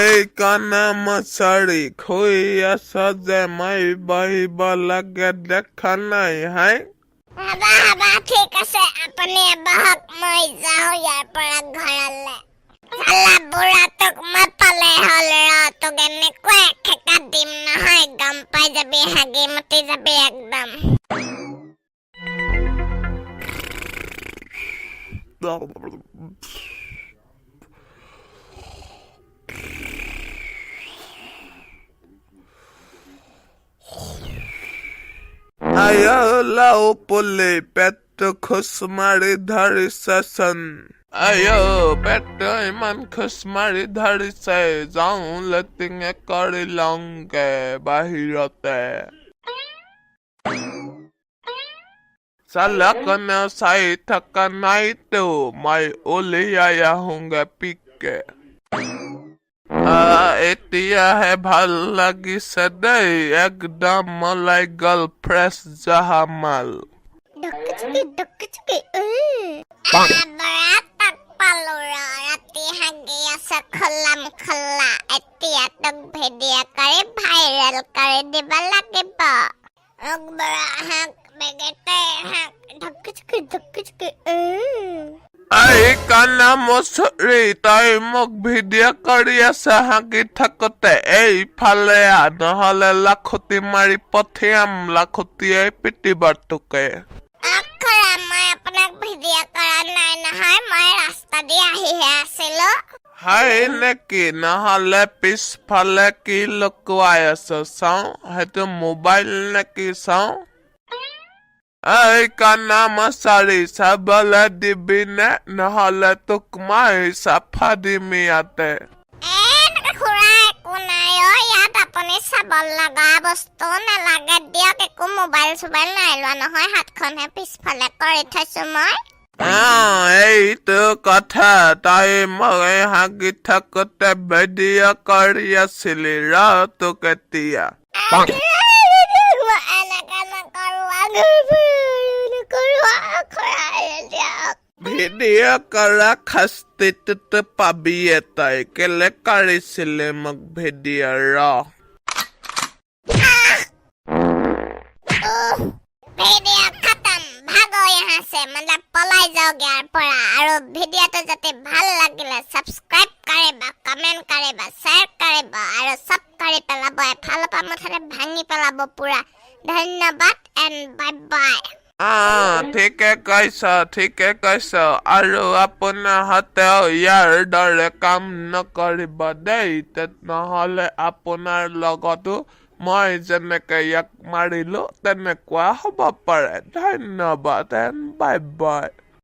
এই কানা মছাৰি, শুই আছ যে, মই বহিব লাগে দেখা নাই হাই? হ'ব হ'ব, ঠিক আছে, আপুনি বহক, মই যাওঁ ইয়াৰ পৰা ঘৰলে। চালা বুঢ়াটোক মই পালে হ'ল ৰ, তোক এনেকুৱা এখেকা দিম নহয়, গম পাই যাবি, হাগি মুতি যাবি একদম। আয় লাও পুলি, পেটটো খোচ মাৰি ধৰিছেচোন। আয়, পেটটো ইমান খোচ মাৰি ধৰিছে, যাওঁ লেটিঙে কৰি লওঁগে বাহিৰতে। চালা কোনেও চাই থকা নাইতো, মই উলিয়াই আহোঁগে পিকে। এতিয়াহে ভাল লাগিছে দেই, একদম ওলাই গ'ল ফ্ৰেছ জহা মাল। বৰা তাক পালো ৰ, ৰাতি হাগি আছ খোলাম খোলা, এতিয়া তোক ভিডিঅ' কৰি ভাইৰেল কৰি দিব লাগিব। হাক বৰা হাক, বেগেতে হাক, ঢক চুকি ঢক চুকি। এই কানা মচৰি, তই মোক ভিডিঅ' কৰি আছ হাগি থাকোতে? এইফালে আহ, নহ'লে লাখুটি মাৰি পঠিয়াম, লাখুটিয়াই পিটিব তোকে। খুৰা, মই আপোনাক ভিডিঅ' কৰা নাই নহয়, মই ৰাস্তা দি আহিহে আছিলো। হয় নেকি? নহ'লে পিছফালে কি লুকুৱাই আছ চাওঁ, সেইটো মোবাইল নেকি চাওঁ। এই কানা মচাৰি, চাবলৈ দিবি নে? নহ'লে তোক মই চাফা দিম ইয়াতে। এনেকে খুৰা, একো নাই অ ইয়াত, আপুনি চাব লগা বস্তু নালাগে দিয়ক, একো মোবাইল চোবাইল নাই লোৱা নহয়, হাতখনহে পিছফালে কৰি থৈছো মই। এইটো কথা, তই মই হাগি থাকোতে ভিডিঅ' কৰি আছিলি, ৰ তোক এতিয়া। মই এনেকে নকৰো, নকৰো খুৰা, দিয়ক। ভিডিঅ' কৰা শাস্তিটোতো পাবিয়ে তই। কেলে কৰিছিলি মোক ভিডিঅ', ৰ। ভিডিঅ' খতম, भागो यहाँ से, मतलब পলাই যাওক ইয়াৰ পৰা। আৰু ভিডিঅ'টো যদি ভাল লাগিলে ছাবস্ক্ৰাইব কৰিব, কমেণ্ট কৰিব, শ্বেয়াৰ কৰিব আৰু চব কৰি পেলাব, এফালৰ পৰা মুঠতে ভাঙি পেলাব পুৰা। ধন্যবাদ এণ্ড বাই বাই। ঠিকে কৈছ, ঠিকে কৈছ। আৰু আপোনাহঁতেও ইয়াৰ দৰে কাম নকৰিব দেই, নহ'লে আপোনাৰ লগতো মই যেনেকে ইয়াক মাৰিলো তেনেকুৱা হ'ব পাৰে। ধন্যবাদ এণ্ড বাই বাই।